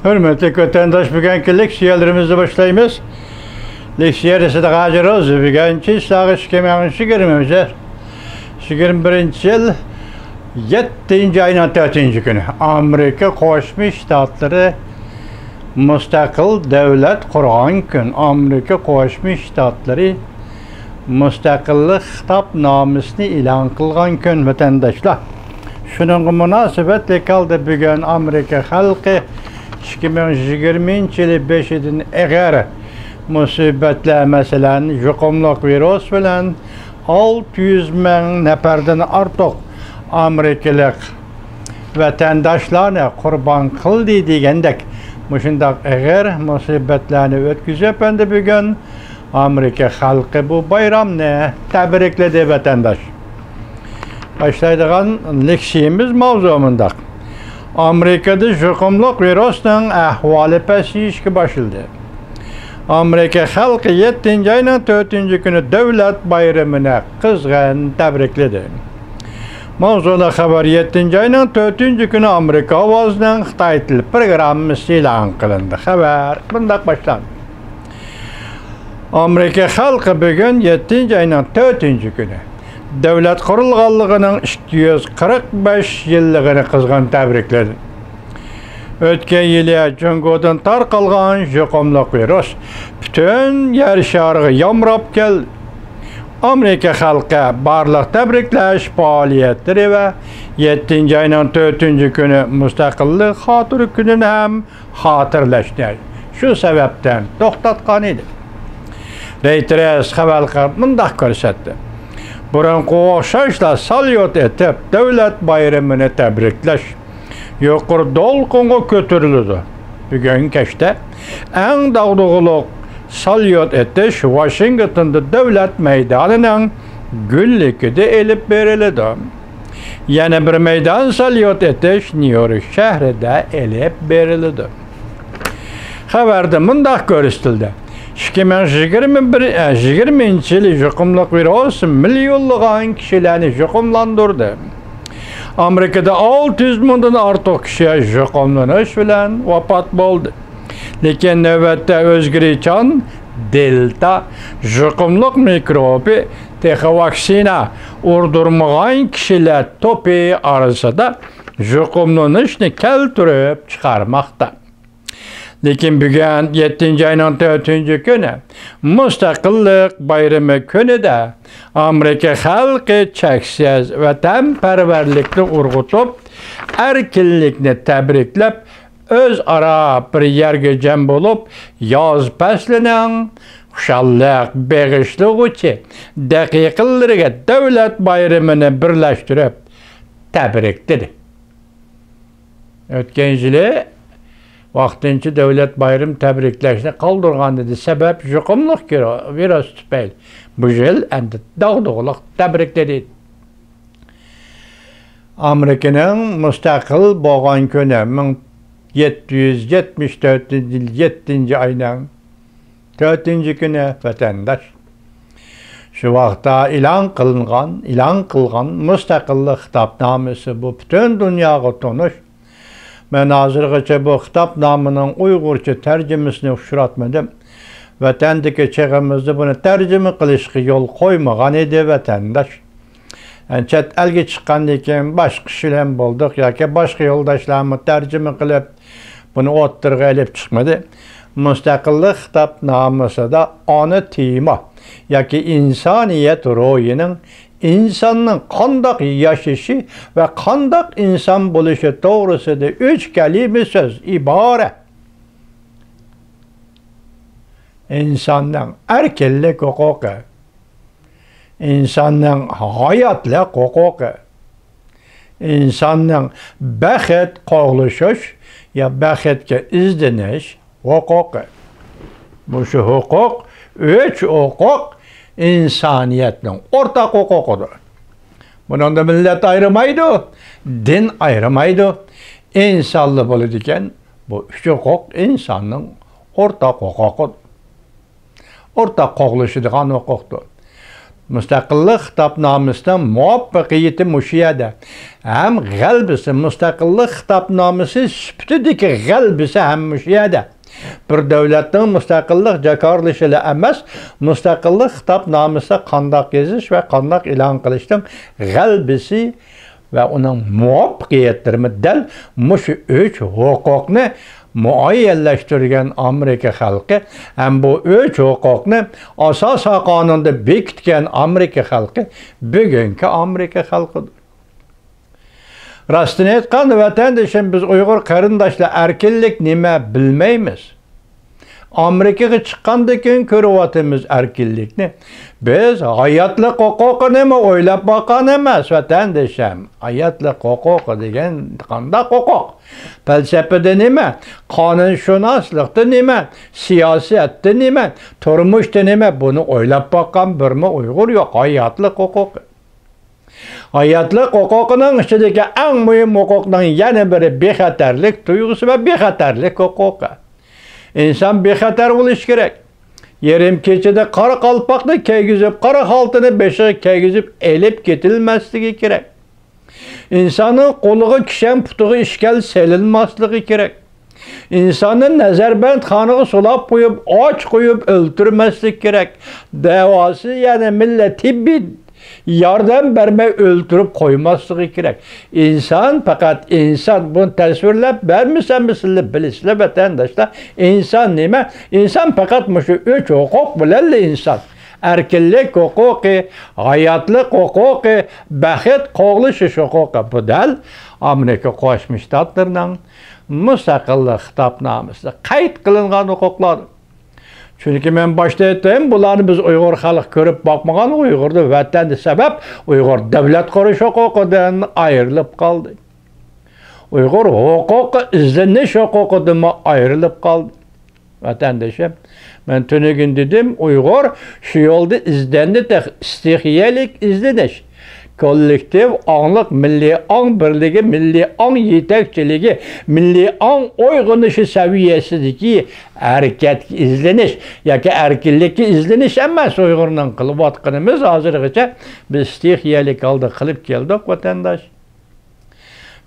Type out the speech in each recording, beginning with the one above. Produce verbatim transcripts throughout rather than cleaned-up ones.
ھۆرمەتلىك ۋەتەنداش، بۈگۈنكى لېكسىيەلىرىمىزنى باشلايمىز. لېكسىيە دېسە ھازىر روزا، بۈگۈن چىسلاغا ئىككى مىڭ يىگىرمە، يىگىرمە بىرىنچى يىل، يەتتىنچى ئاينىڭ تۆتىنچى كۈنى. ئامېرىكا قوشما شتاتلىرى مۇستەقىل دۆلەت قۇرغان كۈن. ئامېرىكا قوشما شتاتلىرى مۇستەقىللىق خىتابنامىسىنى ئېلان قىلغان كۈن، ۋەتەنداشلار. شۇنىڭغا مۇناسىۋەتلىك ھالدا بۈگۈن ئامېرىكا خەلقى ئىككى مىڭ يىگىرمىنچى يىلى بېشىدىن ئېغىر مۇسىبەتلەر، مەسىلەن، يۇقۇملۇق ۋىرۇس بىلەن ئالتە يۈز مىڭ نەپەردىن ئارتۇق ئامېرىكىلىق ۋەتەنداشلارنى قۇربان قىلدى دېگەندەك، مۇشۇنداق ئېغىر مۇسىبەتلەرنى ئۆتكۈزۈپ، ئەمدى بۈگۈن ئامېرىكا خەلقى بۇ بايرامنى تەبرىكلىدى، ۋەتەنداش. باشلايدىغان لېكسىيىمىز ماۋزۇ مۇنداق. ئامېرىكىدا يۇقۇملۇق ۋىرۇسنىڭ ئەھۋالى پەسىيىشكە باشلىدى. ئامېرىكا خەلقى يەتتىنچى ئاينىڭ تۆتىنچى كۈنى دۆلەت بايرىمىنى قىزغىن تەبرىكلىدى. ماۋزۇلۇق خەۋەر: يەتتىنچى ئاينىڭ تۆتىنچى كۈنى ئامېرىكا ئاۋازىنىڭ خىتاي تىل پروگراممىسى ئېلان قىلىندى. خەۋەر مۇنداق باشلاندى. ئامېرىكا خەلقى بۈگۈن، يەتتىنچى ئاينىڭ تۆتىنچى كۈنى، دۆلەت قۇرۇلغانلىقىنىڭ ئىككى يۈز قىرىق بەش يىللىقىنى قىزغىن تەبرىكلىدى. ئۆتكەن يىلى جۇڭگودىن تارقالغان يۇقۇملۇق ۋىرۇس پۈتۈن يەر شارىغا يامراپ كەلدى. ئامېرىكا خەلقى بارلىق تەبرىكلەش پائالىيەتلىرى ۋە يەتتىنچى ئاينىڭ تۆتىنچى كۈنى مۇستەقىللىق خاتىرە كۈنىنى ھەم خاتىرىلەشنى شۇ سەۋەبتىن توختاتقان ئىدى. رېيتېرس خەۋەر مۇنداق كۆرسەتتى: بۇرۇنقىغا ئوخشاشلا ساليۇت ئېتىپ، دۆلەت بايرىمىنى تەبرىكلەش يۇقىرى دولقۇنغا كۆتۈرۈلىدۇ. بۈگۈن كەچتە ئەڭ داغدۇغىلىق ساليۇت ئېتىش ۋاشىنگتوندا دۆلەت مەيدانىنىڭ گۈللۈكىدە ئېلىپ بېرىلىدۇ. يەنە بىر مەيدان ساليۇت ئېتىش نيۇ يورك شەھىرىدە ئېلىپ بېرىلىدۇ. خەۋەردە مۇنداق كۆرسىتىلدى: ئىككى مىڭ يىگىرمە بىر، ئە، يىگىرمىنچى يىلى يۇقۇملۇق ۋىرۇس مىليونلىغان كىشىلەرنى يۇقۇملاندۇردى. ئامېرىكىدا ئالتە يۈز مىڭدىن ئارتۇق كىشى يۇقۇملىنىش بىلەن ۋاپات بولدى. لېكىن نۆۋەتتە ئۆزگىرىشچان دېلتا يۇقۇملۇق مىكروبى تېخى ۋاكسىنا ئۇردۇرمىغان كىشىلەر توپى ئارىسىدا يۇقۇملىنىشنى كەلتۈرۈپ چىقارماقتا. لېكىن بۈگۈن، يەتتىنچى ئاينىڭ تۆتىنچى كۈنى، مۇستەقىللىق بايرىمى كۈنىدە ئامېرىكا خەلقى چەكسىز ۋەتەنپەرۋەرلىكنى ئۇرغۇتۇپ، ئەركىنلىكنى تەبرىكلەپ، ئۆزئارا بىر يەرگە جەم بولۇپ، ياز پەسلىنىڭ خۇشاللىق بېغىشلىغۇچى دەقىقىلىرىگە دۆلەت بايرىمىنى بىرلەشتۈرۈپ تەبرىكلىدى. ئۆتكەن يىلى ۋاقتىنچە دۆلەت بايرىمى تەبرىكلەشنى قالدۇرغان ئىدى، سەۋەب يۇقۇملۇق ۋىرۇس تۈپەيلى. بۇ يىل ئەمدى داغدۇغىلىق تەبرىكلىدى. ئامېرىكىنىڭ مۇستەقىل بولغان كۈنى، مىڭ يەتتە يۈز يەتمىش تۆتىنچى يىل يەتتىنچى ئاينىڭ تۆتىنچى كۈنى، ۋەتەنداش. شۇ ۋاقىتتا ئېلان قىلىنغان، ئېلان قىلغان مۇستەقىللىق خىتابنامىسى بۇ پۈتۈن دۇنياغا تونۇش. مەن ھازىرغىچە بۇ خىتابنامىنىڭ ئۇيغۇرچە تەرجىمىسىنى ئۇچراتمىدىم. ۋەتەندىكى چېغىمىزدا بۇنى تەرجىمە قىلىشقا يول قويمىغان ئىدى، ۋەتەنداش. يەنى چەت ئەلگە چىققاندىن كېيىن باشقا كىشىلەر بولدۇق ياكى باشقا يولداشلارمۇ تەرجىمە قىلىپ، بۇنى ئوتتۇرىغا ئېلىپ چىقمىدى. مۇستەقىللىق خىتابنامىسىدا ئانا تېما ياكى ئىنسانىيەت روھىنىڭ، ئىنساننىڭ قانداق ياشىشى ۋە قانداق ئىنسان بولۇشى توغرىسىدا ئۈچ كەلىمە سۆز ئىبارە. ئىنساننىڭ ئەركىنلىك ھوقۇقى، ئىنساننىڭ ھاياتلىق ھوقۇقى، ئىنساننىڭ بەخت قوغلىشىش يا بەختكە ئىزدىنىش ھوقۇقى. مۇشۇ ھوقۇق، ئۈچ ھوقۇق ئىنسانىيەتنىڭ ئورتاق ھوقۇقىدۇر. بۇنىڭدا مىللەت ئايرىمايدۇ، دىن ئايرىمايدۇ. ئىنسانلا بولىدىكەن، بۇ ئۈچ ھوقۇق ئىنساننىڭ ئورتاق ھوقۇقىدۇر. ئورتاق قوغلىشىدىغان ھوقۇقتۇر. مۇستەقىللىق خىتابنامىسىنىڭ مۇۋەپپەقىيىتى مۇشۇ يەردە. ھەم غەلىبىسى، مۇستەقىللىق خىتابنامىسى سۈپىتىدىكى غەلىبىسى ھەم مۇشۇ يەردە. بىر دۆلەتنىڭ مۇستەقىللىق جاكارلىشىلا ئەمەس، مۇستەقىللىق خىتابنامىسىدا قانداق يېزىش ۋە قانداق ئېلان قىلىشنىڭ غەلىبىسى ۋە ئۇنىڭ مۇۋەپپەقىيەتلىرىمۇ دەل مۇشۇ ئۈچ ھوقۇقنى مۇئەييەنلەشتۈرگەن ئامېرىكا خەلقى ھەم بۇ ئۈچ ھوقۇقنى ئاساسىي قانۇندا بېكىتكەن ئامېرىكا خەلقى بۈگۈنكى ئامېرىكا خەلقىدۇر. راستىنى ئېيتقاندا، ۋەتەندىشىم، بىز ئۇيغۇر قېرىنداشلار ئەركىنلىك نېمە بىلمەيمىز. ئامېرىكىغا چىققاندىن كېيىن كۆرۈۋاتىمىز ئەركىنلىكنى. بىز ھاياتلىق ھوقۇقىنىمۇ ئويلاپ باققان ئەمەس، ۋەتەندىشىم. ھاياتلىق ھوقۇقى دېگەن قانداق ھوقۇق؟ پەلسەپىدە نېمە؟ قانۇنشۇناسلىقتا نېمە؟ سىياسەتتە نېمە؟ تۇرمۇشتا نېمە؟ بۇنى ئويلاپ باققان بىرمۇ ئۇيغۇر يوق. ھاياتلىق ھوقۇقى. ھاياتلىق ھوقۇقىنىڭ ئىچىدىكى ئەڭ مۇھىم ھوقۇقنىڭ يەنە بىرى بىخەتەرلىك تۇيغۇسى ۋە بىخەتەرلىك ھوقۇقى. ئىنسان بىخەتەر بولۇشى كېرەك. يېرىم كېچىدە قارا قالپاقنى كىيگۈزۈپ، قارا خالتىنى بېشىغا كىيگۈزۈپ ئېلىپ كېتىلمەسلىكى كېرەك. ئىنساننىڭ قولىغا كىشەن، پۇتىغا ئىشكەل سېلىنماسلىقى كېرەك. ئىنساننى نەزەربەندخانىغا سولاپ قويۇپ، ئاچ قويۇپ ئۆلتۈرمەسلىك كېرەك. دەۋاسى يەنە مىللەت تېببىي ياردەم بەرمەي ئۆلتۈرۈپ قويماسلىقى كېرەك. ئىنسان پەقەت ئىنسان. بۇنى تەسۋىرلەپ بەرمىسەممۇ سىلەر بىلىسىلەر، ۋەتەنداشلار. ئىنسان نېمە؟ ئىنسان پەقەت مۇشۇ ئۈچ ھوقۇق بىلەنلا ئىنسان. ئەركىنلىك ھوقۇقى، ھاياتلىق ھوقۇقى، بەخت قوغلىشىش ھوقۇقى. بۇ دەل ئامېرىكا قوشما شتاتلىرىنىڭ مۇستەقىللىق خىتابنامىسىدە قەيت قىلىنغان ھوقۇقلار. چۈنكى مەن باشتا ئېيتتىم، بۇلارنى بىز ئۇيغۇر خەلقى كۆرۈپ باقمىغان، ئۇيغۇردا ۋەتەن سەۋەب ئۇيغۇر دۆلەت قۇرۇش ھوقۇقىدىن ئايرىلىپ قالدى. ئۇيغۇر ھوقۇقى ئىزدىنىش ھوقۇقىدىنمۇ ئايرىلىپ قالدى. ۋەتەندىشىم، مەن تۈنۈگۈن دېدىم، ئۇيغۇر شۇ يولدا ئىزدەندى تېخى. ئىستىخىيەلىك ئىزدىنىش، كوللېكتىپ ئاڭلىق، مىللىي ئاڭ بىرلىكى، مىللىي ئاڭ يېتەكچىلىكى، مىللىي ئاڭ ئويغىنىشى سەۋىيەسىدىكى ھەرىكەتكە ئىزدىنىش ياكى ئەركىنلىككە ئىزدىنىش ئەمەس. ئۇيغۇرنىڭ قىلىۋاتقىنىمىز ھازىرغىچە بىز ئىستىخىيەلىك ھالدا قىلىپ كەلدۇق، ۋەتەنداش.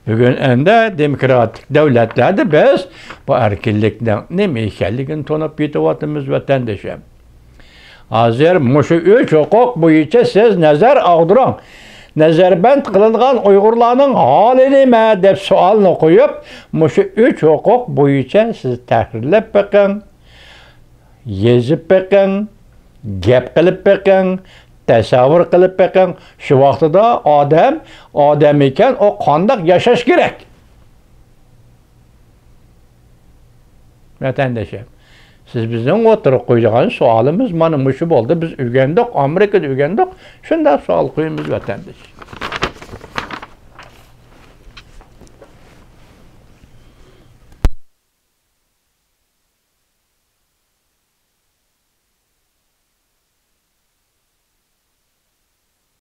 بۈگۈن ئەمدى دېموكراتىك دۆلەتلەردە بىز بۇ ئەركىنلىكنىڭ نېمە ئىكەنلىكىنى تونۇپ يېتىۋاتىمىز، ۋەتەندىشىم. ھازىر مۇشۇ ئۈچ ھوقۇق بويىچە سىز نەزەر ئاغدۇرۇڭ. نەزەربەند قىلىنغان ئۇيغۇرلارنىڭ ھالى نېمە دەپ سوئالنى قويۇپ، مۇشۇ ئۈچ ھوقۇق بويىچە سىز تەھرىرلەپ بېقىڭ. يېزىپ بېقىڭ، گەپ قىلىپ بېقىڭ، تەسەۋۋۇر قىلىپ بېقىڭ. شۇ ۋاقتىدا ئادەم ئادەم ئىكەن، ئۇ قانداق ياشاش كېرەك؟ ۋەتەندىشىم، سىز بىزنىڭ ئوتتۇرىغا قويىدىغان سوئالىمىز مانا مۇشۇ بولدى. بىز ئۆگەندۇق، ئامېرىكىدا ئۆگەندۇق، شۇنداق سوئال قويىمىز، ۋەتەندىشىم.